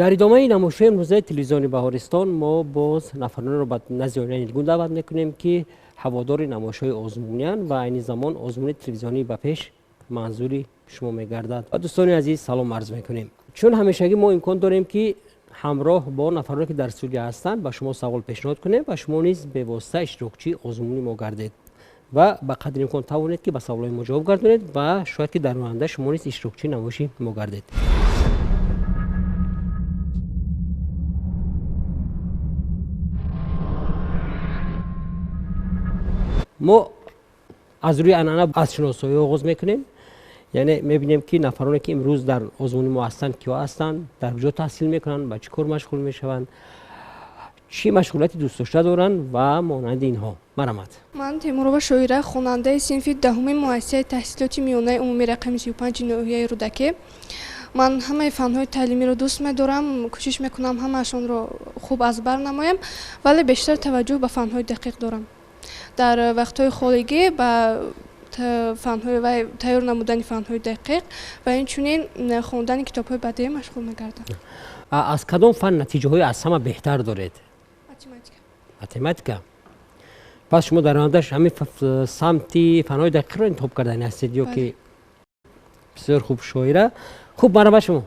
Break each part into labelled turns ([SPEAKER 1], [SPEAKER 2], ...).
[SPEAKER 1] Дар идомаи намоишҳои имрӯзаи телевизиони Баҳористон мо боз нафаронеро ба назди оинаи нилгун даъват мекунем, ки ҳаводори намоишҳои озмуниянд ва айни замон озмуни телевизионӣ ба пеш манзури шумо мегардад. Ва дӯстони азиз, салом арз мекунем. Чун ҳамешагӣ мо имкон дорем, ки ҳамроҳ бо нафароне, ки дар студия ҳастанд, ба шумо савол пешниҳод кунем ва шумо низ бевосита иштирокчии озмуни мо гардед ва ба қадри имкон тавонед, ки ба саволҳои мо ҷавоб гардонед ва шояд, ки дар оянда шумо низ иштирокчии намоиши мо гардед. Мо аз рӯи анъана аз шиносоӣ оғоз мекунем, яъне мебинем, ки нафароне, ки имрӯз дар озмуни мо ҳастанд, киҳо ҳастанд, дар куҷо таҳсил мекунанд, ба чӣ кор машғул мешаванд, чӣ машғулияти дӯстдошта доранд ва монанди инҳо. Марҳамат.
[SPEAKER 2] Ман Темурова Шоира, хонандаи синфи 10-уми муассисаи таҳсилоти миёнаи умумии рақами 35-и ноҳияи Рӯдакӣ. Ман ҳамаи фанҳои таълимиро дӯст медорам, кӯшиш мекунам ҳамаашонро хуб аз бар намоям, вале бештар таваҷҷӯҳ ба фанҳои дақиқ дорам. Дар вақтҳои холигӣ ба фанҳои ва тайёр намудани фанҳои дақиқ ва инчунин хондани китобҳои бадеӣ машғул мегардам.
[SPEAKER 1] Аз кадом фан натиҷаҳои аз ҳама беҳтар доред?
[SPEAKER 2] Математика.
[SPEAKER 1] Математика. Пас шумо дар оянда ҳамин самти фанҳои дақиқро интихоб кардани ҳастед ё ки?
[SPEAKER 2] Бале.
[SPEAKER 1] Бисёр хуб, Шоира. Хуб, марҳамат, шумо.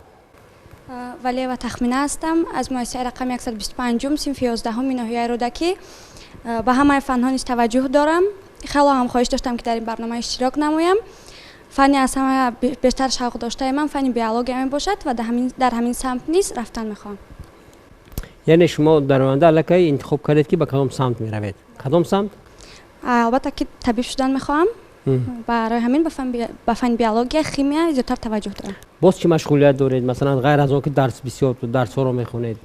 [SPEAKER 3] Валиева Тахмина ҳастам, аз муассисаи рақами 125-ум, синфи 11-уми ноҳияи Рӯдакӣ. Ба ҳамаи фанҳо низ таваҷҷӯҳ дорам. Хело ҳам хоҳиш доштам, ки дар ин барнома иштирок намоям. Фанни аз ҳама бештар шавқ доштаи ман фанни биология мебошад ва дар ҳамин самт низ рафтан мехоҳам.
[SPEAKER 1] Яъне шумо дар оянда аллакай интихоб кардед, ки ба кадом самт меравед? Кадом самт?
[SPEAKER 3] Албатта, ки табиб шудан мехоҳам. Барои ҳамин ба фанни биология, химия зиёдтар таваҷҷӯҳ дорам.
[SPEAKER 1] Боз чӣ машғулият доред? Масалан, ғайр аз он ки дарс бисёр дарсҳоро мехонед?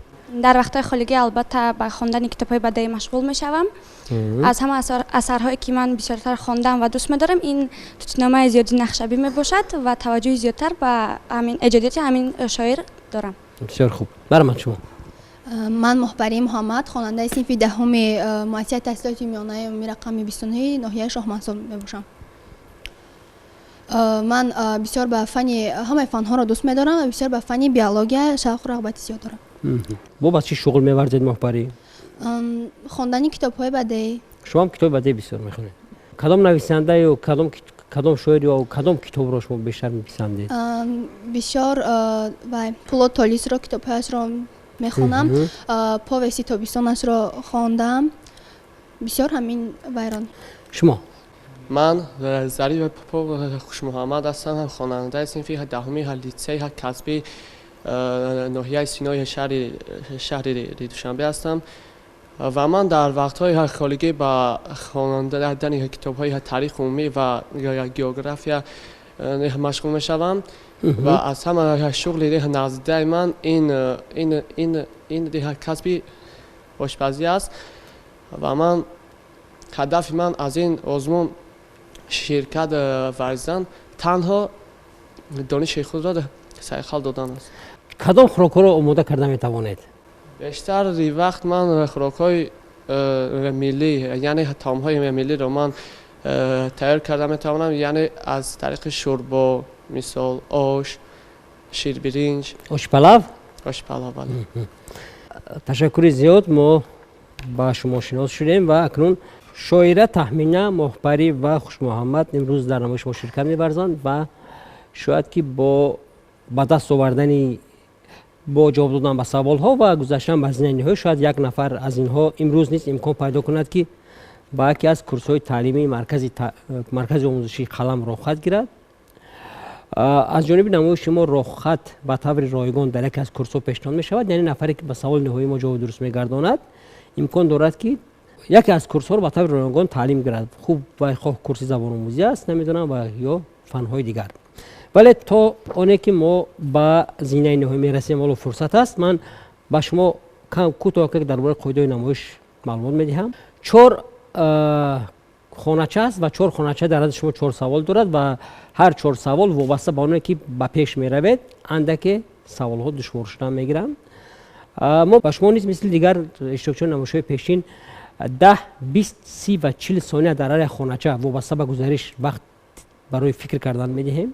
[SPEAKER 3] Дар вақтҳои холигӣ албатта ба хондани китобҳои бадеӣ машғул мешавам. Аз ҳама асарҳое, ки ман бисёртар хондам ва дӯст медорам, ин Тутиномаи Зиёддин Нақшабӣ мебошад ва таваҷҷӯҳи зиёдтар ба ҳамин эҷодияти ҳамин шоир дорам.
[SPEAKER 1] Бисёр хуб, марҳамат, шумо.
[SPEAKER 4] Ман Моҳпарӣ Муҳаммад, хонандаи синфи 10-уми муассисаи таҳсилоти миёнаи умумии рақами 29 ноҳияи Шоҳмансур мебошам. Ман бисёр ба фанни ҳамаи фанҳоро дӯст медорам ва бисёр ба фанни биология шавқу рағбати зиёд дорам.
[SPEAKER 1] Бо ба чӣ шуғл меварзед, Моҳпарӣ?
[SPEAKER 4] Хондани китобҳои бадеӣ.
[SPEAKER 1] Шумо ҳам китоби бадеӣ бисёр мехонед? Кадом нависанда ё кадом шоир ё кадом китобро шумо бештар меписандед?
[SPEAKER 4] Бисёр ва Пулод Толисро китобҳояшро мехонам, повести Тобистонашро хондам, бисёр ҳамин вайрон.
[SPEAKER 1] Шумо?
[SPEAKER 5] Ман Зариф Хушмуҳаммад ҳастам, хонандаи синфи 10-уми литсеи касбии ноҳияи Синои шаҳри Душанбе ҳастам ва ман дар вақтҳои холигӣ ба хондани китобҳои таърих умумӣ ва география машғул мешавам ва аз ҳама шуғли наздидаи ман ин касби ошпазӣ аст ва ҳадафи ман аз ин озмун ширкат варзидан танҳо дониши худро сайқал додан аст.
[SPEAKER 1] Кадом хӯрокҳоро омода карда метавонед?
[SPEAKER 5] Бештари вақт ман хӯрокҳои миллӣ, яъне таомҳои миллиро ман тайёр карда метавонам, яъне аз тариқи шӯрбо, мисол ош, ширбиринҷ.
[SPEAKER 1] Ошпалав?
[SPEAKER 5] Ошпалав, бале.
[SPEAKER 1] Ташаккури зиёд, мо ба шумо шинос шудем ва акнун Шоира, Таҳмина, Моҳпарӣ ва Хушмуҳаммад имрӯз дар намоиши мо ширкат меварзанд ва шояд, ки бо ба даст овардани, бо ҷавоб додан ба саволҳо ва гузаштан ба зинаи ниҳоӣ, шояд як нафар аз инҳо имрӯз низ имкон пайдо кунад, ки ба яке аз курсҳои таълимии маркази омӯзишии Қалам роҳхат гирад. Аз ҷониби намоиши мо роҳхат ба таври ройгон дар яке аз курсҳо пешниҳод мешавад, яъне нафаре, ки ба саволи ниҳоии мо ҷавоби дуруст мегардонад, имкон дорад, ки яке аз курсҳоро ба таври ройгон таълим гирад. Хуб, вай хоҳ курси забономӯзӣ аст, намедонам, ва ё фанҳои дигар. Вале то оне ки мо ба зинаи ниҳоӣ мерасем, ҳоло фурсат аст, ман ба шумо кӯтоҳ дар бораи қоидаҳои намоиш маълумот медиҳам. Чор хонача аст ва чор хонача дар назди шумо чор савол дорад ва ҳар чор савол вобаста ба оне ки ба пеш меравед, андаке саволҳо душвор шудан мегиранд. Мо ба шумо низ мисли дигар иштирокчиёни намоишҳои пешин 10, 20, 30 ва 40 сония дар ҳар як хонача вобаста ба гузариш вақт барои фикр кардан медиҳем.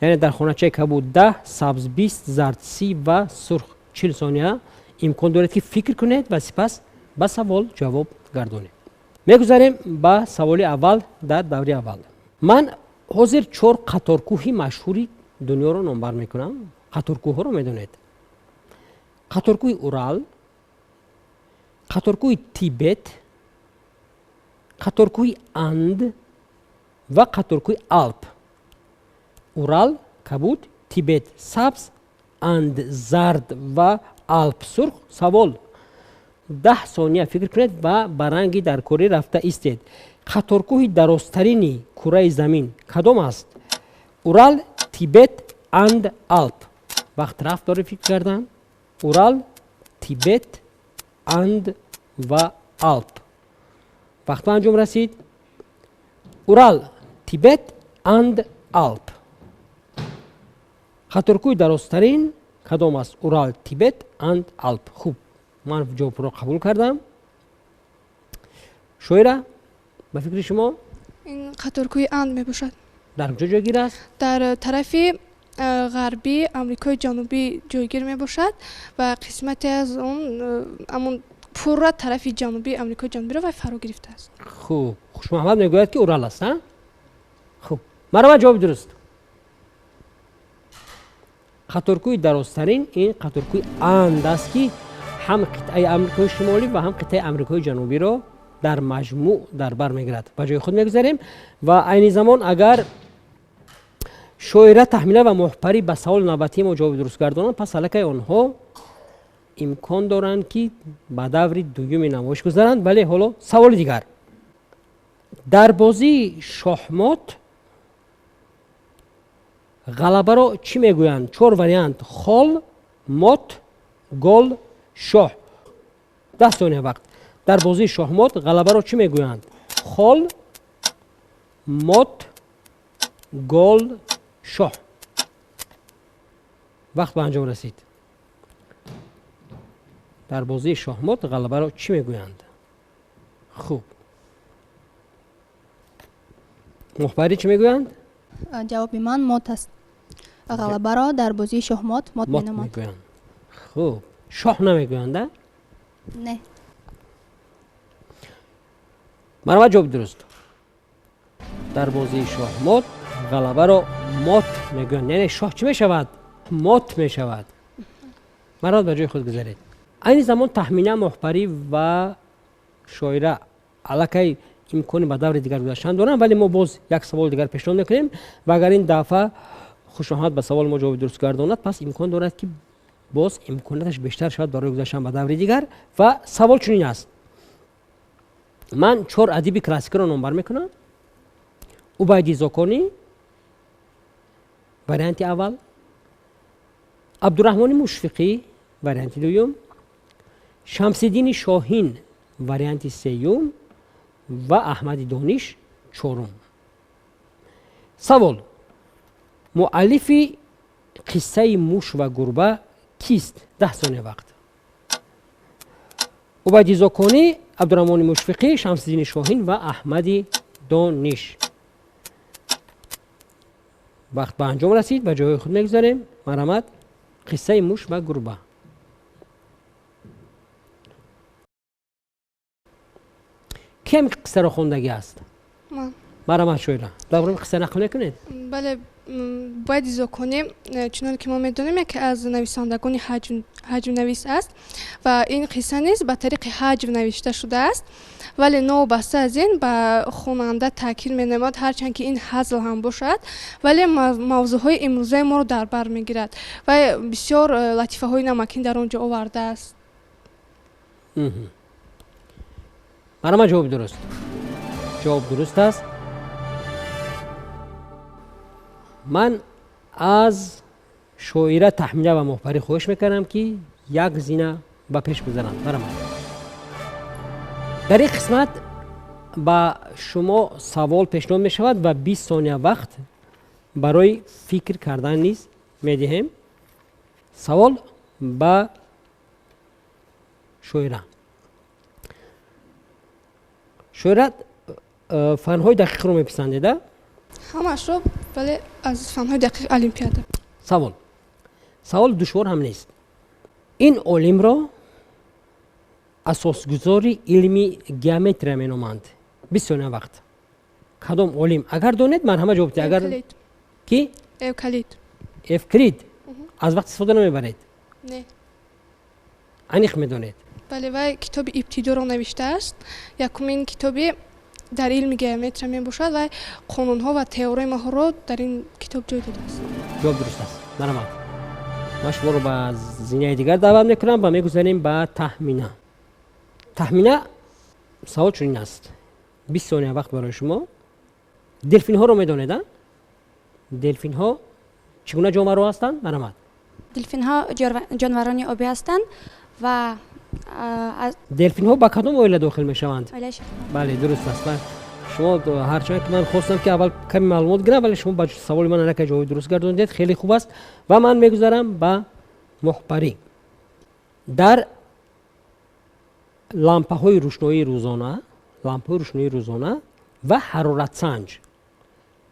[SPEAKER 1] Яъне дар хоначаи кабуд 10, сабз 20, зард 30 ва сурх 40 сония имкон доред, ки фикр кунед ва сипас ба савол ҷавоб гардонед. Мегузарем ба саволи аввал дар даври аввал. Ман ҳозир 4 қаторкӯҳи машҳури дунёро номбар мекунам. Қаторкӯҳҳоро медонед. Қаторкӯҳи Урал, қаторкӯҳи Тибет, қаторкӯҳи Анд ва қаторкӯҳи Алп. Урал кабуд, Тибет сабз, Анд зард ва Алп сурх. Савол: 10 сония фикр кунед ва ба ранги даркорӣ рафта истед. Қаторкӯҳи дарозтарини кураи замин кадом аст? Урал, Тибет, Анд, Алп. Вақт рафт доред фикр кардан. Урал, Тибет, Анд ва Алп. Вақт ба анҷом расид. Урал, Тибет, Анд, Алп. Қаторкӯҳи дарозтарин кадом аст? Урал, Тибет, Анд, Алп. Хуб, ман ҷавобро қабул кардам. Шоира, ба фикри шумо?
[SPEAKER 2] Ин қаторкӯҳи Анд мебошад.
[SPEAKER 1] Дар куҷо ҷойгир аст?
[SPEAKER 2] Дар тарафи ғарбии Амрикои Ҷанубӣ ҷойгир мебошад ва қисмате аз он ҳамон пурра тарафи ҷанубии Амрикои Ҷанубиро вай фаро гирифтааст.
[SPEAKER 1] Хуб, Хушмуҳаммад мегӯяд, ки Урал аст, а? Хуб, марҳамат, ҷавоби дуруст. Қаторкӯҳи дарозтарин ин қаторкӯҳи Анд аст, ки ҳам қитъаи Амрикои Шимолӣ ва ҳам қитъаи Амрикои Ҷанубиро дар маҷмӯъ дар бар мегирад. Ба ҷои худ мегузарем ва айни замон агар шоира Таҳмина ва Моҳпарӣ ба саволи навбатии мо ҷавоби дуруст гардонанд, пас аллакай онҳо имкон доранд, ки ба даври дуюми намоиш гузаранд. Вале ҳоло саволи дигар. Дар бозии шоҳмот ғалабаро чӣ мегӯянд? 4 вариант: хол, мот, гол, шоҳ. 10 сония вақт. Дар бозии шоҳмот ғалабаро чӣ мегӯянд? Хол, мот, гол, шоҳ. Вақт ба анҷом расид. Дар бозии шоҳмот ғалабаро чӣ мегӯянд? Хуб, Моҳпарӣ чӣ мегӯянд?
[SPEAKER 4] Ҷавоби ман мот аст. Ғалабаро дар бозии шоҳмот мот меноманд.
[SPEAKER 1] Мегӯянд. Хуб, шоҳ намегӯянд, а?
[SPEAKER 4] Не.
[SPEAKER 1] Марҳамат, ҷавоби дуруст. Дар бозии шоҳмот ғалабаро мот мегӯянд. Яъне шоҳ чӣ мешавад? Мот мешавад. Марҳамат, ба ҷои худ гузаред. Айни замон Таҳмина, Моҳпарӣ ва шоира аллакай имкони ба даври дигар гузаштан доранд, вале мо боз як саволи дигар пешниҳод мекунем ва агар ин дафъа Хушмуҳаммад ба саволи мо ҷавоби дуруст гардонад, пас имкон дорад, ки боз имконияташ бештар шавад барои гузаштан ба даври дигар. Ва савол чунин аст: ман 4 адиби классикиро номбар мекунам. Убайди Зоконӣ варианти аввал, Абдураҳмони Мушфиқӣ варианти дуюм, Шамсиддини Шоҳин варианти сеюм ва Аҳмади Дониш чорум. Савол: муаллифи қиссаи муш ва гурба кист? 10 сония вақт. Убайди Зоконӣ, Абдураҳмони Мушфиқӣ, Шамсиддини Шоҳин ва Аҳмади Дониш. Вақт ба анҷом расид, ба ҷои худ мегузарем. Марҳамат, қиссаи муш ва гурба. Ки ҳамин қиссаро хондагӣ аст?
[SPEAKER 2] Ман.
[SPEAKER 1] Марҳамат, шоира, дар бораи қисса нақл мекунед?
[SPEAKER 2] Бале, Убайди Зоконӣ, чунон ки мо медонем, яке аз нависандагони ҳаҷвнавис аст ва ин қисса низ ба тариқи ҳаҷв навишта шудааст, вале новобаста аз ин ба хонанда таъкид менамояд, ҳарчанд ки ин ҳазл ҳам бошад, вале мавзӯъҳои имрӯзаи моро дар бар мегирад ва бисёр латифаҳои намакин дар он ҷо овардааст.
[SPEAKER 1] Марҳамат, ҷавоби дуруст. Ҷавоб дуруст аст. Ман аз шоира Таҳмина ва Моҳпарӣ хоҳиш мекардам, ки як зина ба пеш гузаранд. Марҳамат. Дар ин қисмат ба шумо савол пешниҳод мешавад ва 20 сония вақт барои фикр кардан низ медиҳем. Савол ба шоира. Шоира, фанҳои дақиқро меписандед, а?
[SPEAKER 2] Ҳамаашро, вале аз фанҳои дақиқ олимпиада.
[SPEAKER 1] Савол. Савол душвор ҳам нест. Ин олимро асосгузори илми геометрия меноманд. 20 сония вақт. Кадом олим? Агар донед, марҳама ҷавоб диҳед. Агар ки?
[SPEAKER 2] Эвклид.
[SPEAKER 1] Эвклид. Аз вақт истифода намебаред?
[SPEAKER 2] Не.
[SPEAKER 1] Аниқ медонед?
[SPEAKER 2] Бале, вай китоби ибтидоро навиштааст. Якумин китоби дар илми геометрия мебошад ва қонунҳо ва теоремаҳоро дар ин китоб ҷой додааст.
[SPEAKER 1] Ҷавоб дуруст аст. Марҳамат. Ман шуморо ба зинаи дигар даъват мекунам ва мегузарем ба Таҳмина. Таҳмина, савол чунин аст. 20 сония вақт барои шумо. Делфинҳоро медонед, а? Делфинҳо чӣ гуна ҷонварҳо ҳастанд? Марҳамат.
[SPEAKER 3] Делфинҳо ҷонварони обӣ ҳастанд ва
[SPEAKER 1] делфинҳо ба кадом оила дохил мешаванд? Бале, дуруст аст. Шумо ҳарчанд ки ман хостам ки аввал каме маълумот гирам, вале шумо ба саволи ман аллакай ҷавоби дуруст гардондед. Хеле хуб аст. Ва ман мегузарам ба Моҳпарӣ. Дар лампаҳои рӯшноии рӯзона, лампаҳои рӯшноии рӯзона ва ҳароратсанҷ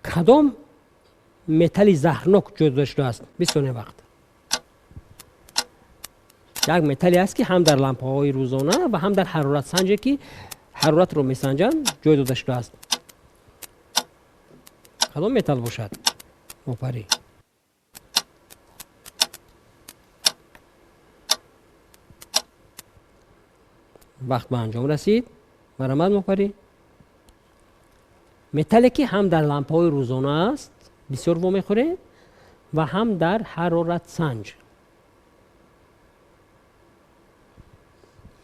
[SPEAKER 1] кадом металли заҳрнок ҷой дода шудааст? 20 сония вақт. Як металле аст, ки ҳам дар лампаҳои рӯзона ва ҳам дар ҳароратсанҷе, ки ҳароратро месанҷанд, ҷой дода шудааст. Кадом металл бошад? Моҳпарӣ. Вақт ба анҷом расид. Марҳамат, Моҳпарӣ. Металле, ки ҳам дар лампаҳои рӯзона аст, бисёр вомехӯрем, ва ҳам дар ҳароратсанҷ.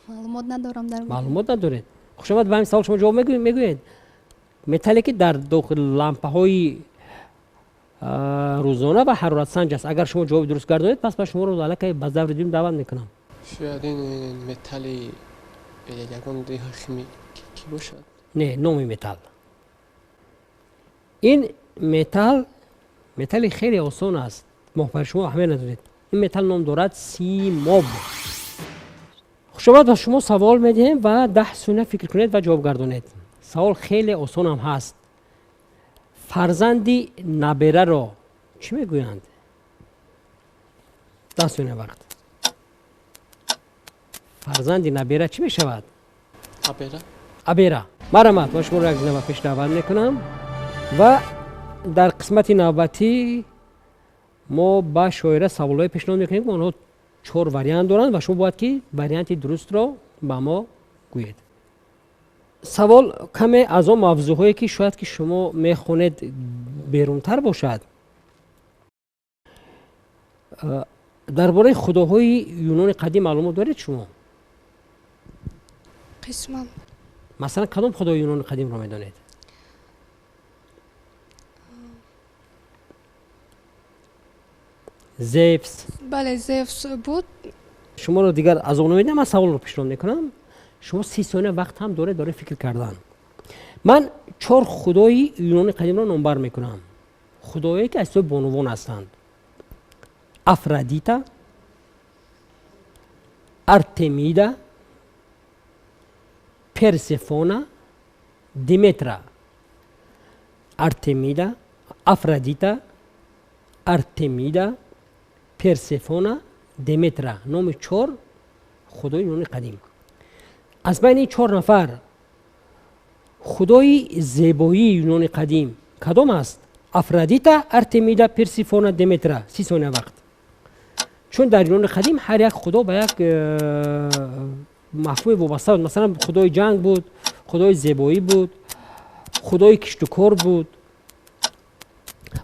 [SPEAKER 4] Маълумот надорам дар
[SPEAKER 1] Маълумот надоред. Хушомад, ба ҳамин савол шумо ҷавоб мегӯед? Металле, ки дар дохили лампаҳои рӯзона ва ҳароратсанҷ аст. Агар шумо ҷавоби дуруст гардонед, пас ман шуморо аллакай ба даври дуюм даъват мекунам.
[SPEAKER 5] Шояд ин металли ягон химикӣ бошад?
[SPEAKER 1] Не, номи металл. Ин металл металли хеле осон аст. Моҳпари, шумо аҳамият надоред. Ин металл ном дорад симоб. Хушомад, ба шумо савол медиҳем ва 10 сония фикр кунед ва ҷавоб гардонед. Савол хеле осонам ҳаст. Фарзанди набераро чӣ мегӯянд? 10 сония вақт. Фарзанди набера чӣ мешавад?
[SPEAKER 5] Абера.
[SPEAKER 1] Абера. Марҳамат, ман шуморо як зина ба пеш даъват мекунам ва дар қисмати навбатӣ мо ба шоира саволҳое пешниҳод мекунем, ки онҳо 4 вариант доранд ва шумо бояд ки варианти дурустро ба мо гӯед. Савол каме аз он мавзӯъҳое, ки шояд ки шумо мехонед, берунтар бошад. Дар бораи худоҳои юнони қадим маълумот доред шумо?
[SPEAKER 2] Қисман.
[SPEAKER 1] Масалан, кадом худои юнони қадимро медонед? Зевс.
[SPEAKER 2] Бале, Зевс буд.
[SPEAKER 1] Шуморо дигар аз он намедонам, ман саволро пешниҳод мекунам. Шумо 30 сония вақт ҳам доред барои фикр кардан. Ман 4 худои юнони қадимро номбар мекунам. Худое, ки аз ҳисоби бонувон ҳастанд. Афродита, Артемида, Персефона, Диметра. Артемида, Афродита, Артемида, Персефона, Деметра. Номи 4 худои юнони қадим. Аз байни 4 нафар худои зебоии юнони қадим кадом аст? Афродита, Артемида, Персефона, Деметра. 30 сония вақт. Чун дар юнони қадим ҳар як худо ба як мафҳуме вобаста буд. Масалан, худои ҷанг буд, худои зебоӣ буд, худои киштукор буд.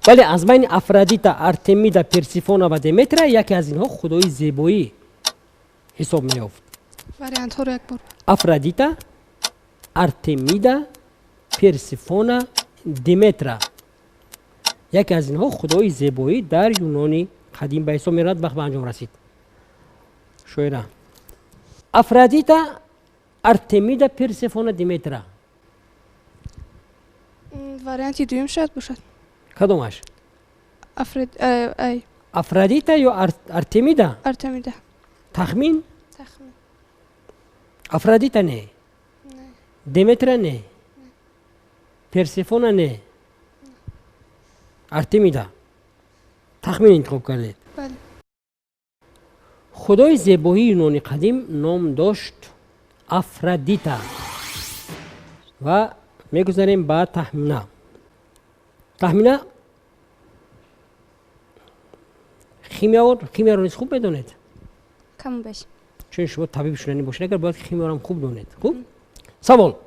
[SPEAKER 1] Вале аз байни Афродита, Артемида, Персефона ва Деметра яке аз инҳо худои зебоӣ ҳисоб меёфт.
[SPEAKER 2] Вариантҳоро як бор.
[SPEAKER 1] Афродита, Артемида, Персефона, Деметра. Яке аз инҳо худои зебоӣ дар юнони қадим ба ҳисоб меравад. Вақт ба анҷом расид. Шоира. Афродита, Артемида, Персефона, Деметра.
[SPEAKER 2] Варианти дуюм шояд бошад.
[SPEAKER 1] Кадомаш? Афродита ё Артемида?
[SPEAKER 2] Артемида.
[SPEAKER 1] Тахмин?
[SPEAKER 2] Тахмин.
[SPEAKER 1] Афродита не? Деметра не? Персефона не? Артемида. Тахмин интихоб кардед.
[SPEAKER 2] Бале.
[SPEAKER 1] Худои зебоии юнони қадим ном дошт Афродита. Ва мегузарем ба Таҳмина. Таҳмина, химияро низ хуб медонед?
[SPEAKER 3] Каму беш.
[SPEAKER 1] Чун шумо табиб шуданӣ бошед, агар бояд химияро хуб донед. Хуб? Савол.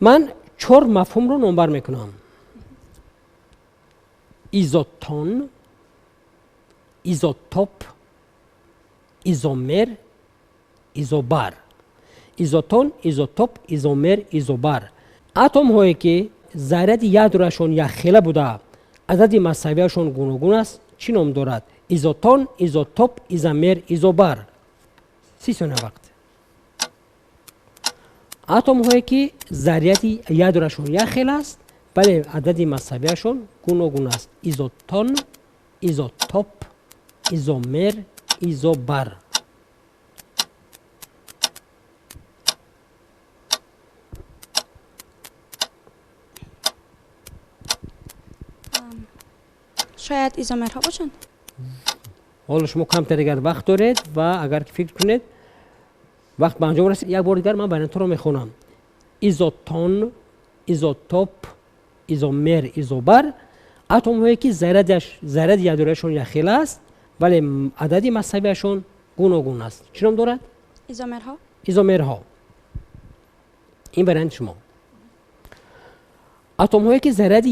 [SPEAKER 1] Ман 4 мафҳумро номбар мекунам. Изотон, изотоп, изомер, изобар. Изотон, изотоп, изомер, изобар. Атомҳое ки заряди ядрояшон якхела буда, адади массавияшон гуногун аст, чӣ ном дорад? Изотон, изотоп, изомер, изобар. 30 сония вақт. Атомҳое ки заряди ядрояшон якхел аст, вале адади массавияшон гуногун аст. Изотон, изотоп, изомер, изобар.
[SPEAKER 3] Шояд изомерҳо бошанд.
[SPEAKER 1] Ҳоло шумо камтар дигар вақт доред ва агар ки фикр кунед вақт ба анҷом расид, як бор дигар ман вариантҳоро мехонам. Изотон, изотоп, изомер, изобар. Атомҳое ки заряди ядрояшон якхела аст, вале адади массавияшон гуногун аст. Чӣ ном дорад?
[SPEAKER 3] Изомерҳо.
[SPEAKER 1] Изомерҳо. Ин варианти шумо. Атомҳое ки заряди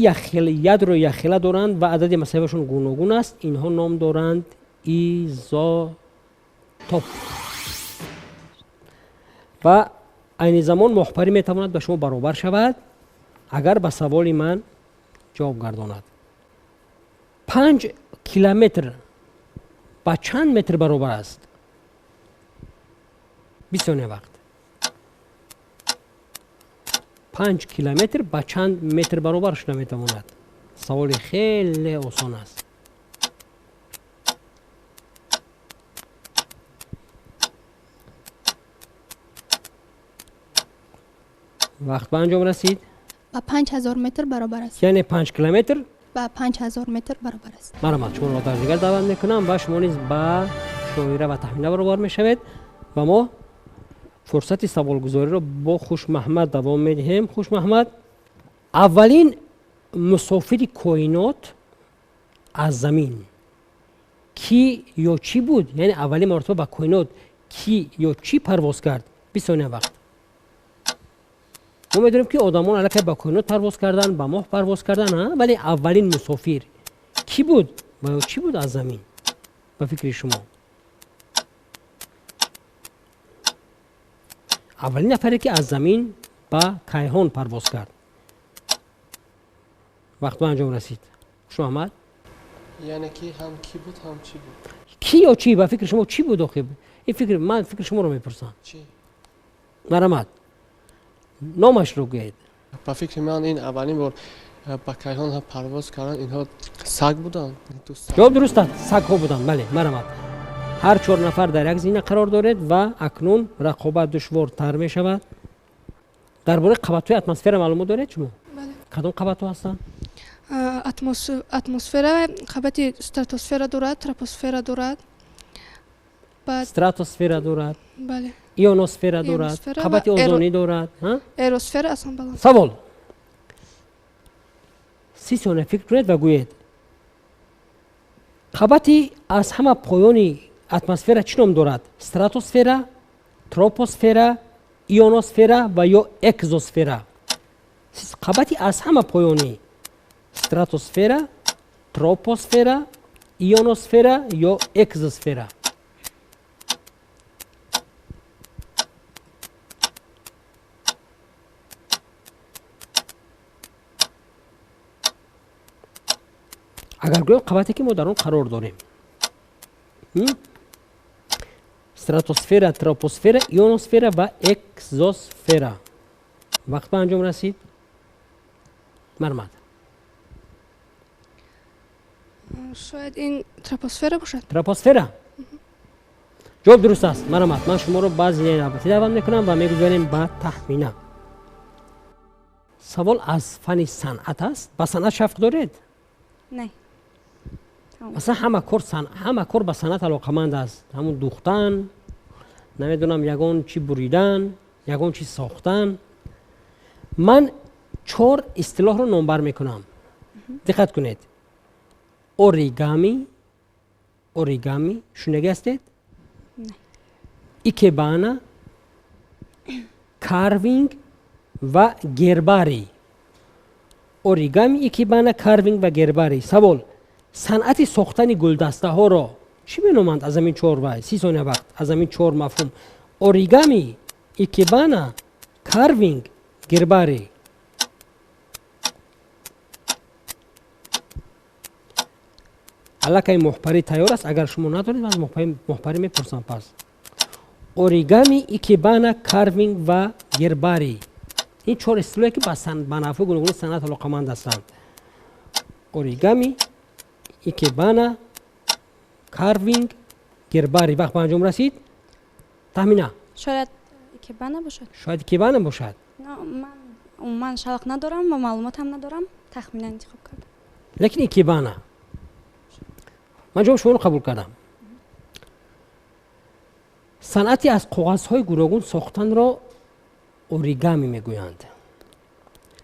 [SPEAKER 1] ядро якхела доранд ва адади массавияшон гуногун аст, инҳо ном доранд изотоп. Ва айни замон моҳпарӣ метавонад ба шумо баробар шавад, агар ба саволи ман ҷавоб гардонад. 5 километр ба чанд метр баробар аст? 20 сония вақт. 5 километр ба чанд метр баробар шуда метавонад? Саволи хеле осон аст. Вақт ба анҷом расид.
[SPEAKER 4] Ба 5000 метр баробар аст.
[SPEAKER 1] Яъне 5 километр
[SPEAKER 4] ба 5000 метр баробар аст.
[SPEAKER 1] Марҳамат, шуморо дар дигар даъват мекунам ва шумо низ ба Шоира ва Таҳмина баробар мешавед ва мо фурсати саволгузориро бо Хушмаҳмад давом медиҳем. Хушмаҳмад, аввалин мусофири коинот аз замин ки ё чӣ буд? Яъне аввалин маротиба ба коинот ки ё чӣ парвоз кард? 20 сония вақт. Мо медонем ки одамон аллакай ба коинот парвоз кардан, ба моҳ парвоз кардан, вале аввалин мусофир кӣ буд ва ё чӣ буд аз замин? Ба фикри шумо аввалин нафаре ки аз замин ба кайҳон парвоз кард. Вақт ба анҷом расид. Хушмаҳмад,
[SPEAKER 5] яъне ки ҳам кӣ буд, ҳам чӣ буд?
[SPEAKER 1] Кӣ ё чӣ? Ба фикри шумо чӣ буд охир? Ин фикр, ман фикри шуморо мепурсам.
[SPEAKER 5] Чӣ?
[SPEAKER 1] Марҳамат, номашро гӯед.
[SPEAKER 5] Ба фикри ман ин аввалин бор ба кайҳон парвоз кардан инҳо саг буданд.
[SPEAKER 1] Ҷавоб дуруст аст, сагҳо буданд. Бале, марҳамат. Ҳар 4 нафар дар як зина қарор доред ва акнун рақобат душвортар мешавад. Дар бораи қабатҳои атмосфера маълумот доред шумо?
[SPEAKER 2] Бале.
[SPEAKER 1] Кадом қабатҳо ҳастанд?
[SPEAKER 2] Атмосфера қабати стратосфера дорад, тропосфера дорад,
[SPEAKER 1] стратосфера дорад,
[SPEAKER 2] бале,
[SPEAKER 1] ионосфера дорад, қабати озонӣ дорад,
[SPEAKER 2] аэросфера аз ҳам баланд.
[SPEAKER 1] Савол. 30 сония фикр кунед ва гӯед. Қабати аз ҳама поёни атмосфера чӣ ном дорад? Стратосфера, тропосфера, ионосфера ва ё экзосфера? Қабати аз ҳама поёни стратосфера, тропосфера, ионосфера ё экзосфера? Агар гӯем қабате ки мо дар он қарор дорем, стратосфера, тропосфера, ионосфера ва экзосфера. Вақт ба анҷом расид. Марҳамат.
[SPEAKER 2] Шояд ин тропосфера бошад.
[SPEAKER 1] Тропосфера? Ҷавоб дуруст аст. Марҳамат, ман шуморо ба зинаи навбатӣ даъват мекунам ва мегузарем ба Таҳмина. Савол аз фани санъат аст. Ба санъат шавқ доред?
[SPEAKER 3] Не.
[SPEAKER 1] Масалан, ҳама кор ба санъат алоқаманд аст. Ҳамун духтан, намедонам, ягон чи буридан, ягон чи сохтан. Ман чор истилоҳро номбар мекунам. Диққат кунед. Оригами, оригами, шунидагӣ ҳастед? Икебана, карвинг ва гербарий. Оригами, икебана, карвинг ва гербарий. Савол: санъати сохтани гулдастаҳоро чӣ меноманд аз ҳамин чор вай? 30 сония вақт. Аз ҳамин чор мафҳум: оригами, икебана, карвинг, гербарий. Аллакай Моҳпарӣ тайёр аст. Агар шумо надоред, аз Моҳпарӣ мепурсам. Пас оригами, икебана, карвинг ва гербарий, ин чор истилоҳе, ки ба навъҳои гуногуни санъат алоқаманд ҳастанд. Оригами, икебана, карвинг, гербарий. Вақт ба анҷом расид. Таҳмина.
[SPEAKER 3] Шояд икебана бошад.
[SPEAKER 1] Шояд икебана бошад.
[SPEAKER 3] Ман умуман шавқ надорам ва маълумотам надорам, тахминан интихоб кардам.
[SPEAKER 1] Лекин икебана. Ман ҷавоби шуморо қабул кардам. Санъати аз коғазҳои гуногун сохтанро оригами мегӯянд.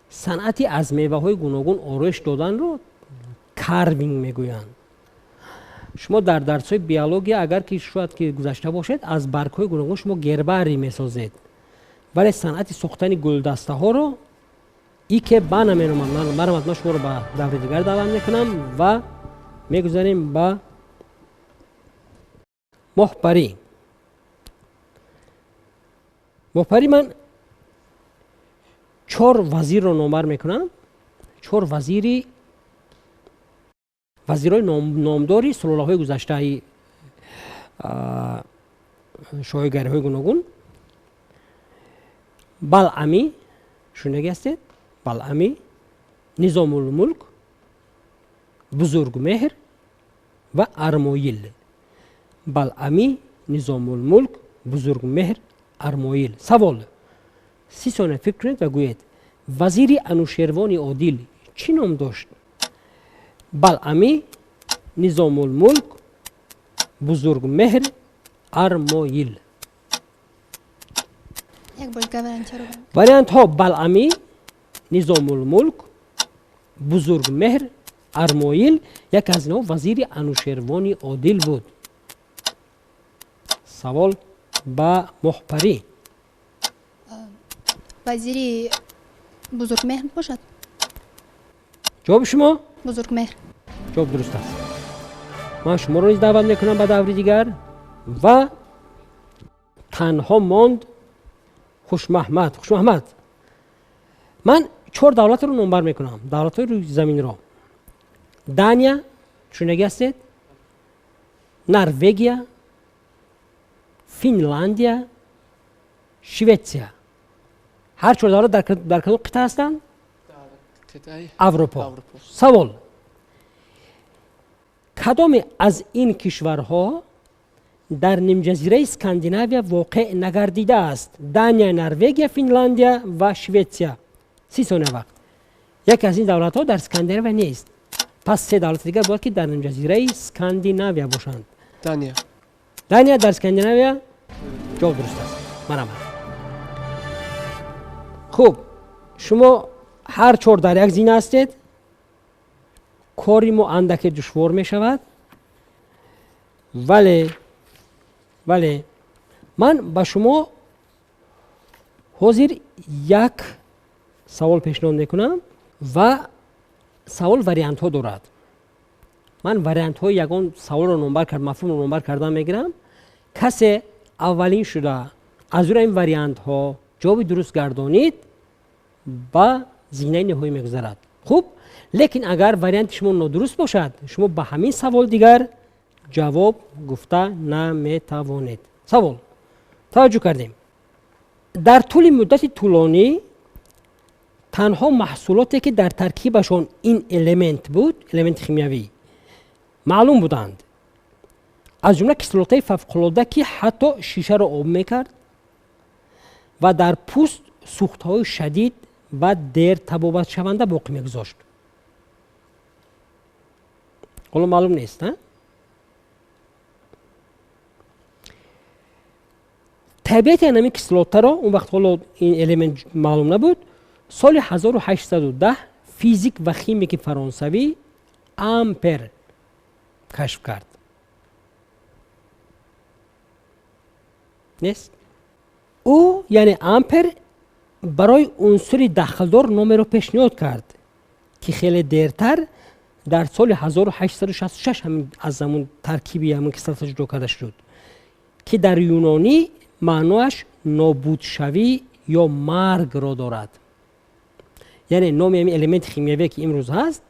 [SPEAKER 1] Санъати аз меваҳои гуногун ороиш доданро карвинг мегӯянд. Шумо дар дарсҳои биология, агар ки шояд ки гузашта бошед, аз баргҳои гуногун шумо гербарий месозед, вале санъати сохтани гулдастаҳоро икебана меноманд. Марҳамат, ман шуморо ба даври дигар даъват мекунам ва мегузарем ба Моҳпарӣ. Моҳпарӣ, ман чор вазирро номбар мекунам, чор вазири, вазирҳои номдори сулолаҳои гузаштаи шоҳигариҳои гуногун. Балъамӣ, шунидагӣ ҳастед? Балъамӣ, Низомулмулк, Бузургмеҳр ва Армоил. Балъамӣ, Низомулмулк, Бузургмеҳр, Армоил. Савол: 30 сония фикр кунед ва гӯед, вазири Анушервони Одил чӣ ном дошт? Балъамӣ, Низомулмулк, Бузургмеҳр, Армоил. Вариантҳо: Балъамӣ, Низомулмулк, Бузургмеҳр, Армоил. Яке аз инҳо вазири Анушервони Одил буд. Савол ба Моҳпарӣ.
[SPEAKER 4] Вазири Бузургмеҳр бошад.
[SPEAKER 1] Ҷавоби шумо?
[SPEAKER 4] Бузургмеҳр.
[SPEAKER 1] Ҷавоб дуруст аст. Ман шуморо низ даъват мекунам ба даври дигар ва танҳо монд Хушмаҳмад. Хушмаҳмад, ман чор давлатро номбар мекунам, давлатҳои рӯи заминро: Дания, шунидагӣ ҳастед? Норвегия, Финландия, Шветсия. Ҳар чор давлат дар кадом қитъа ҳастанд? Аврупо. Савол: кадоме аз ин кишварҳо дар нимҷазираи Скандинавия воқеъ нагардидааст? Дания, Норвегия, Финландия ва Шветсия. 30 сония вақт. Яке аз ин давлатҳо дар Скандинавия нест, пас се давлати дигар бояд ки дар нимҷазираи Скандинавия бошанд.
[SPEAKER 5] Дания.
[SPEAKER 1] Дания дар Скандинавия? Ҷавоб дуруст аст. Марҳамат. Хуб, шумо ҳар чор дар як зина ҳастед. Кори мо андаке душвор мешавад, вале ман ба шумо ҳозир як савол пешниҳод мекунам ва савол вариантҳо дорад. Ман вариантҳои ягон саволро номбар кард, мафҳумро номбар кардан мегирам. Касе аввалин шуда аз рӯи ин вариантҳо ҷавоби дуруст гардонид, ба зинаи ниҳоӣ мегузарад. Хуб, лекин агар варианти шумо нодуруст бошад, шумо ба ҳамин савол дигар ҷавоб гуфта наметавонед. Савол, таваҷҷӯҳ кардем. Дар тӯли муддати тӯлонӣ танҳо маҳсулоте, ки дар таркибашон ин элемент буд, элементи химиявӣ, маълум буданд, аз ҷумла кислотаи фавқулода, ки ҳатто шишаро об мекард ва дар пӯст сӯхтҳои шадид ва дер табобатшаванда боқӣ мегузошт. Ҳоло маълум нест. Табиати ҳамин кислотаро он вақт ҳоло ин элемент маълум набуд. Соли 1810 физик ва химики фаронсавӣ Ампер кашф кард. Нест? Ӯ яъне Ампер барои унсури дахлдор номеро пешниҳод кард, ки хеле дертар дар соли 1866 ҳамин аз ҳамун таркиби ҳамин кислота ҷудо карда шуд, ки дар юнонӣ маъноаш нобудшавӣ ё маргро дорад. Яъне номи ҳамин элементи химиявие ки имрӯз ҳаст,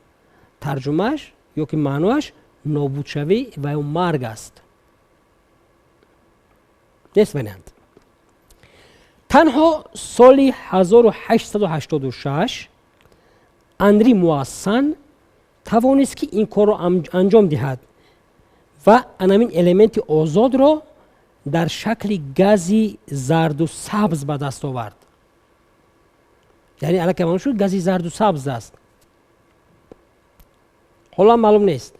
[SPEAKER 1] тарҷумааш ё ки маъноаш нобудшавӣ ва ё марг аст. Нест вариант. Танҳо соли 1886 Анри Муассан тавонист, ки ин корро анҷом диҳад ва анамин элементи озодро дар шакли гази зарду сабз ба даст овард. Яъне аллакай маълум шуд, гази зарду сабз аст. Ҳоло маълум нест.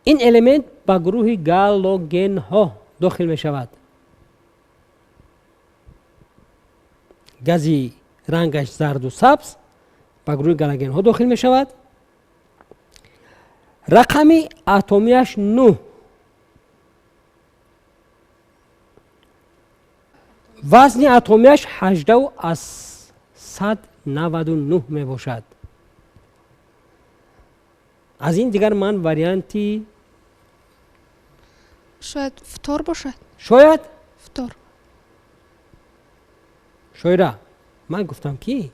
[SPEAKER 1] Ин элемент ба гурӯҳи галогенҳо дохил мешавад. Гази рангаш зарду сабз ба гурӯҳи галогенҳо дохил мешавад. Рақами атомияш 9. Вазни атомияш 18,99 мебошад. Аз ин дигар ман варианти
[SPEAKER 2] шояд фтор бошад.
[SPEAKER 1] Шояд
[SPEAKER 2] фтор.
[SPEAKER 1] Шоира, ман гуфтам, ки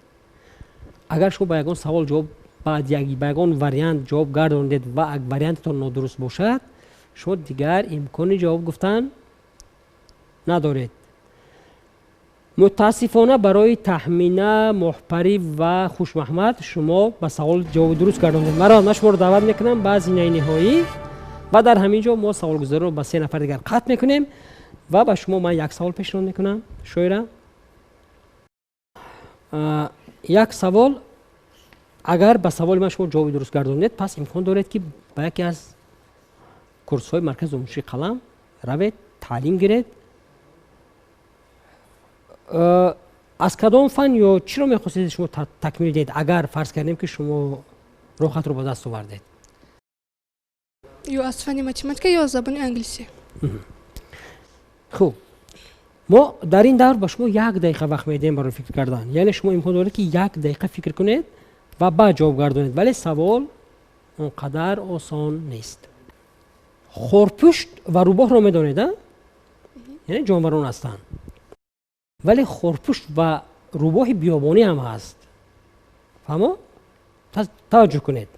[SPEAKER 1] агар шумо ба ягон савол ҷавоб баъд ба ягон вариант ҷавоб гардонидед ва вариантатон нодуруст бошад, шумо дигар имкони ҷавоб гуфтан надоред. Мутаассифона барои Таҳмина, Моҳпарӣ ва Хушмаҳмад шумо ба савол ҷавоби дуруст гардонидед. Маро ман шуморо даъват мекунам ба зинаи ниҳоӣ ва дар ҳамин ҷо мо саволгузориро ба се нафар дигар қатъ мекунем ва ба шумо ман як савол пешниҳод мекунам. Шоира, як савол. Агар ба саволи ман шумо ҷавоби дуруст гардонидед, пас имкон доред, ки ба яке аз курсҳои маркази омӯзиши қалам равед, таълим гиред. Аз кадом фан ё чиро мехостед шумо такмил диҳед, агар фарз кардем, ки шумо роҳатро ба даст овардед?
[SPEAKER 2] Ё аз фанни математика, ё аз забони англисӣ.
[SPEAKER 1] Хуб, мо дар ин давр ба шумо як дақиқа вақт медиҳем барои фикр кардан. Яъне шумо имкон доред, ки як дақиқа фикр кунед ва баъд ҷавоб гардонед, вале савол он қадар осон нест. Хорпушт ва рӯбоҳро медонед, яъне ҷонварон ҳастанд, вале хорпушт ва рӯбоҳи биёбонӣ ҳам ҳаст. Фаҳмо? Таваҷҷӯҳ кунед.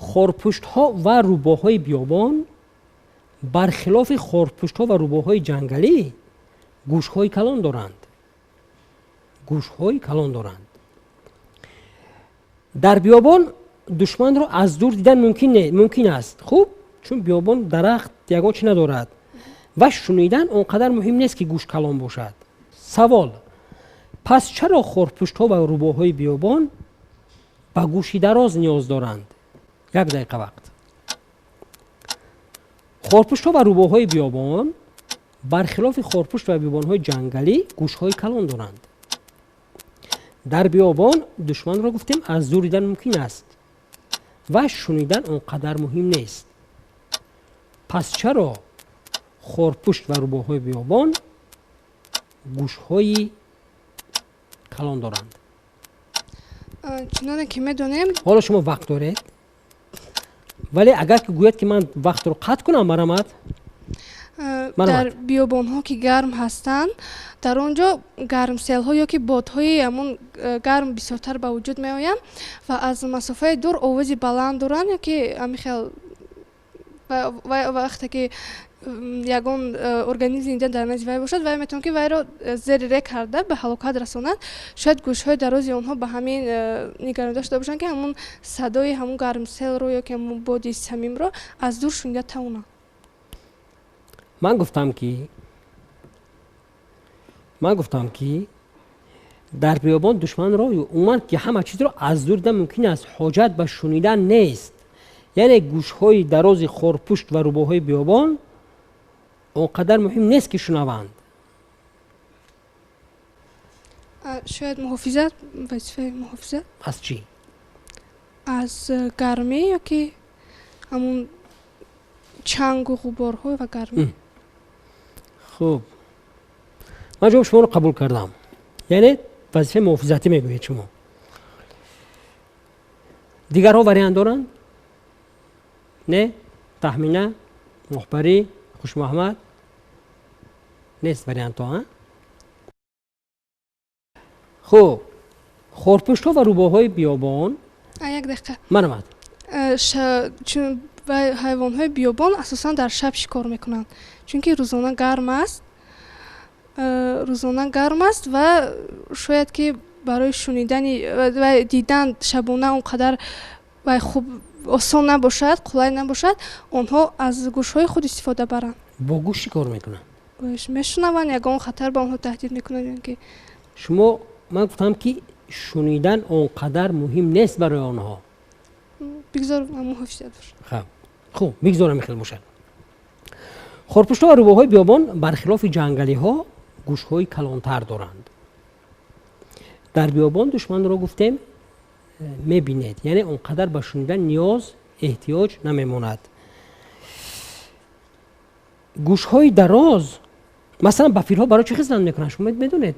[SPEAKER 1] Хорпуштҳо ва рӯбоҳҳои биёбон бархилофи хорпуштҳо ва рӯбоҳҳои ҷангалӣ гӯшҳои калон доранд. Гӯшҳои калон доранд. Дар биёбон душманро аз дур дидан мумкин аст. Хуб, чун биёбон дарахт ягон чи надорад ва шунидан он қадар муҳим нест, ки гӯш калон бошад. Савол: пас чаро хорпуштҳо ва рӯбоҳҳои биёбон ба гӯши дароз ниёз доранд? Як дақиқа вақт. Хорпуштҳо ва рӯбоҳҳои биёбон бархилофи хорпушт ва биёбонҳои ҷангалӣ гӯшҳои калон доранд. Дар биёбон душманро, гуфтем, аз дур дидан мумкин аст ва шунидан он қадар муҳим нест. Пас чаро хорпушт ва рӯбоҳҳои биёбон гӯшҳои калон доранд?
[SPEAKER 2] Чуноне ки медонем,
[SPEAKER 1] ҳоло шумо вақт доред, вале агар ки гӯяд, ки ман вақтро қатъ кунам, марамад.
[SPEAKER 2] Дар биёбонҳо, ки гарм ҳастанд, дар он ҷо гармселҳо ё ки бодҳои ҳамон гарм бисёртар ба вуҷуд меоянд ва аз масофаи дур овози баланд доранд, ё ки ҳамин хел вақте ки ягон организми зинда дар назди вай бошад, вай метавонад, ки вайро зери ре карда ба ҳалокат расонад. Шояд гӯшҳои дарози онҳо ба ҳамин нигаронида шуда бошанд, ки ҳамун садои ҳамун гармселро ё ки ҳамун боди самимро аз дур шунида тавонанд.
[SPEAKER 1] Ман гуфтам, ки Дар биёбон душманро умуман ки ҳама чизро аз дур дидан мумкин аст, ҳоҷат ба шунидан нест. Яъне гӯшҳои дарози хорпушт ва рӯбоҳои биёбон он қадар муҳим нест, ки шунаванд.
[SPEAKER 2] Шояд муҳофизат, вазифаи муҳофизат.
[SPEAKER 1] Аз чӣ?
[SPEAKER 2] Аз гармӣ ё ки ҳамун чангу ғуборҳо ва гармӣ.
[SPEAKER 1] Хуб, ман ҷавоби шуморо қабул кардам. Яъне вазифаи муҳофизатӣ мегӯед шумо. Дигарҳо вариант доранд? Не? Таҳмина, Моҳпарӣ, Хушмуҳаммад? Нест вариантҳо, а? Хуб, хорпуштҳо ва рӯбоҳои биёбон.
[SPEAKER 2] Як дақиқа.
[SPEAKER 1] Марҳамат.
[SPEAKER 2] Чун ҳайвонҳои биёбон асосан дар шаб шикор мекунанд, чунки рӯзона гарм аст, рӯзона гарм аст ва шояд ки барои шунидани ва дидан шабона он қадар вай хуб осон набошад, қулай набошад, онҳо аз гӯшҳои худ истифода баранд.
[SPEAKER 1] Бо гӯш чӣ кор мекунанд?
[SPEAKER 2] Мешунаванд, ягон хатар ба онҳо таҳдид мекунад ё ки.
[SPEAKER 1] Шумо, ман гуфтам, ки шунидан он қадар муҳим нест барои онҳо.
[SPEAKER 2] Бигзор муҳофизат бошад.
[SPEAKER 1] Хуб, бигзор ҳамин хел бошад. Хорпуштҳо ва рӯбоҳои биёбон бархилофи ҷангалиҳо гӯшҳои калонтар доранд. Дар биёбон душманро гуфтем мебинед, яъне он қадар ба шунидан ниёз эҳтиёҷ намемонад. Гӯшҳои дароз масалан ба филҳо барои чӣ хизмат мекунанд, шумо медонед?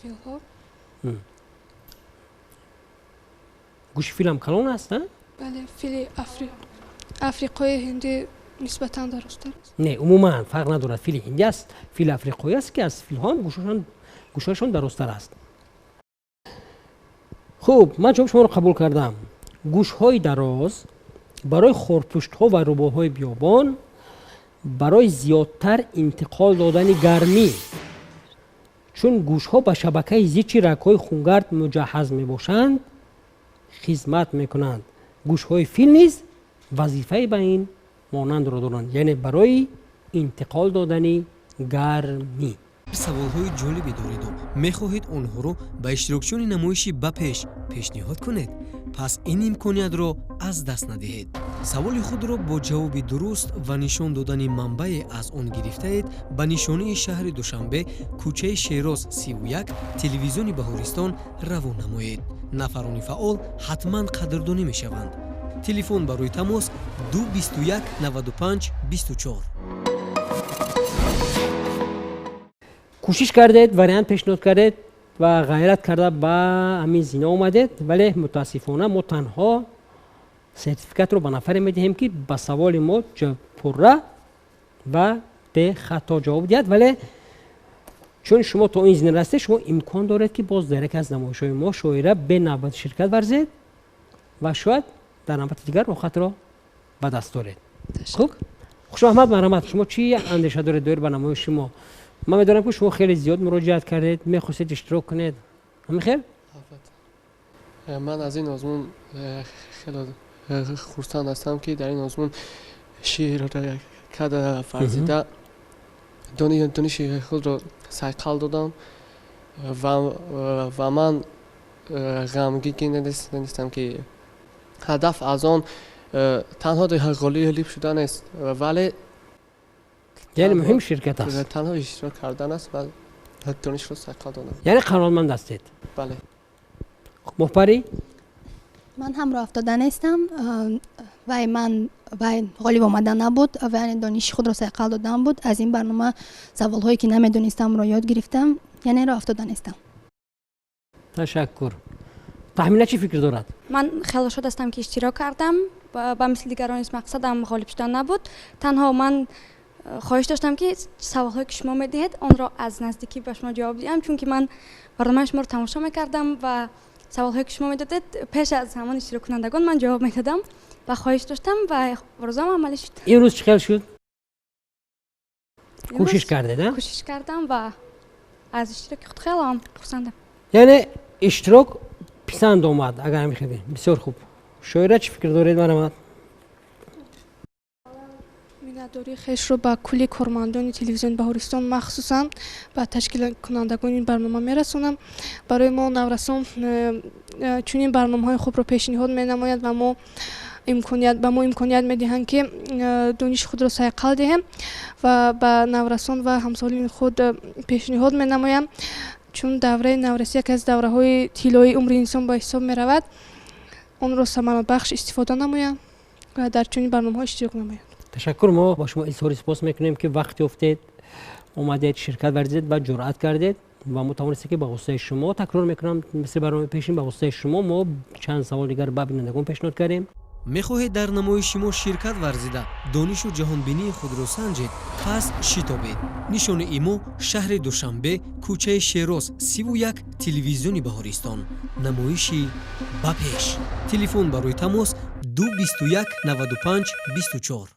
[SPEAKER 2] Филҳо?
[SPEAKER 1] Гӯши филам калон аст, а?
[SPEAKER 2] Бале, фили африқои ҳиндӣ нисбатан дарозтар аст.
[SPEAKER 1] Не, умуман фарқ надорад, фили ҳиндӣ аст, фили африқоӣ аст, ки аз филҳо ҳам гӯшҳояшон дарозтар аст. Хуб, ман ҷавоби шуморо қабул кардам. Гӯшҳои дароз барои хорпуштҳо ва рӯбоҳои биёбон барои зиёдтар интиқол додани гармӣ, чун гӯшҳо ба шабакаи зичи рагҳои хунгард муҷаҳҳаз мебошанд, хизмат мекунанд. Гӯшҳои фил низ вазифаи ба ин монандро доранд, яъне барои интиқол додани гармӣ.
[SPEAKER 6] Саволҳои ҷолибе дореду мехоҳед онҳоро ба иштирокчиёни намоиши ба пеш пешниҳод кунед, пас ин имкониятро аз даст надиҳед. Саволи худро бо ҷавоби дуруст ва нишон додани манбае аз он гирифтаед ба нишонии шаҳри Душанбе, кӯчаи Шероз 31, телевизиони Баҳористон равон намоед. Нафарони фаъол ҳатман қадрдонӣ мешаванд. Телефон барои тамос 2 21 95 24.
[SPEAKER 1] Кӯшиш кардед, вариант пешниҳод кардед ва ғайрат карда ба ҳамин зина омадед, вале мутаассифона мо танҳо сертификатро ба нафаре медиҳем, ки ба саволи мо пурра ва бехато ҷавоб диҳад. Вале чун шумо то ин зина растед, шумо имкон доред, ки боз дар яке аз намоишҳои мо шоира бенавбат ширкат варзед ва шояд дар навбати дигар роҳхатро ба даст доред. Хуб, Хушоҳмад, марҳамат, шумо чӣ андеша доред доир ба намоиши мо? Ман медонам, ки шумо хеле зиёд муроҷиат кардед, мехостед иштирок кунед. Ҳамин хел?
[SPEAKER 5] Ман аз ин озмун хеле хурсанд ҳастам, ки дар ин озмун ширкат варзида дониши худро сайқал додам ва ман ғамгин нестам, ки ҳадаф аз он танҳо ғолиб шудан нест, вале
[SPEAKER 1] яъне муҳим ширкат аст,
[SPEAKER 5] танҳо иштирок кардан аст ва донишро сайқал додан.
[SPEAKER 1] Яъне қаноатманд ҳастед?
[SPEAKER 5] Бале.
[SPEAKER 1] Моҳпарӣ?
[SPEAKER 4] Ман ҳам роҳ афтода нестам, вай ман вай ғолиб омадан набуд, яъне дониши худро сайқал додан буд. Аз ин барнома саволҳое ки намедонистамро ёд гирифтам, яъне роҳ афтода нестам.
[SPEAKER 1] Ташаккур. Таҳмина чӣ фикр дорад?
[SPEAKER 3] Ман хеле шод ҳастам, ки иштирок кардам. Ба мисли дигарон низ мақсадам ғолиб шудан набуд. Танҳо ман хоҳиш доштам, ки саволҳое ки шумо медиҳед, онро аз наздикӣ ба шумо ҷавоб диҳам, чунки ман барномаи шуморо тамошо мекардам ва саволҳое ки шумо медодед, пеш аз ҳамон иштироккунандагон ман ҷавоб медодам ва хоҳиш доштам ва орзуам амалӣ шуд.
[SPEAKER 1] Имрӯз чӣ хел шуд? Кӯшиш кардед, а?
[SPEAKER 3] Кӯшиш кардам ва аз иштироки худ хеле ҳам хурсандам.
[SPEAKER 1] Яъне иштирок писанд омад, агар ҳамин хел. Бисёр хуб. Шоира чӣ фикр доред, марҳамат?
[SPEAKER 2] Миннатдории хешро ба кулли кормандони телевизиони Баҳористон, махсусан ба ташкилкунандагони ин барнома мерасонам. Барои мо наврасон чунин барномаҳои хубро пешниҳод менамояд ва мо ба мо имконият медиҳанд, ки дониши худро сайқал диҳем ва ба наврасон ва ҳамсолони худ пешниҳод менамоям, чун давраи наврасӣ яке аз давраҳои тиллоии умри инсон ба ҳисоб меравад, онро самарабахш истифода намоянд ва дар чунин барномаҳо иштирок намоянд.
[SPEAKER 1] Ташаккур. Мо ба шумо изҳори сипос мекунем, ки вақт ёфтед, омадед, ширкат варзидед ва ҷуръат кардед ва мо тавонистем, ки ба воситаи шумо, такрор мекунам, мисли барномаи пешин, ба воситаи шумо мо чанд савол дигар ба бинандагон пешниҳод кардем.
[SPEAKER 6] Мехоҳед дар намоиши мо ширкат варзида, донишу ҷаҳонбинии худро санҷед? Пас шитобед. Нишони имо: шаҳри Душанбе, кӯчаи Шероз, 31, телевизиони Баҳористон, намоиши «Ба пеш». Телефон барои тамос: 2 21 95 24.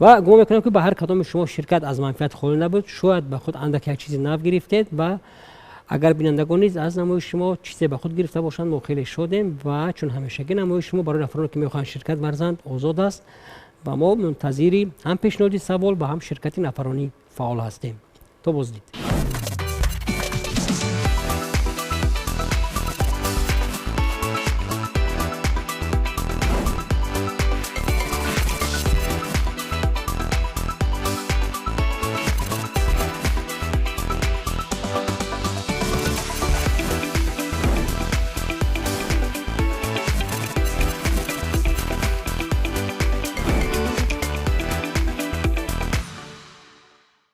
[SPEAKER 1] Ва гумон мекунам, ки ба ҳар кадоми шумо ширкат аз манфиат холӣ набуд. Шояд ба худ андак як чизи нав гирифтед ва агар бинандагон низ аз намоиши шумо чизе ба худ гирифта бошанд, мо хеле шодем. Ва чун ҳамешагӣ, намоиши шумо барои нафароне, ки мехоҳанд ширкат варзанд, озод аст ва мо мунтазири ҳам пешниҳоди савол ва ҳам ширкати нафарони фаъол ҳастем. То боздид.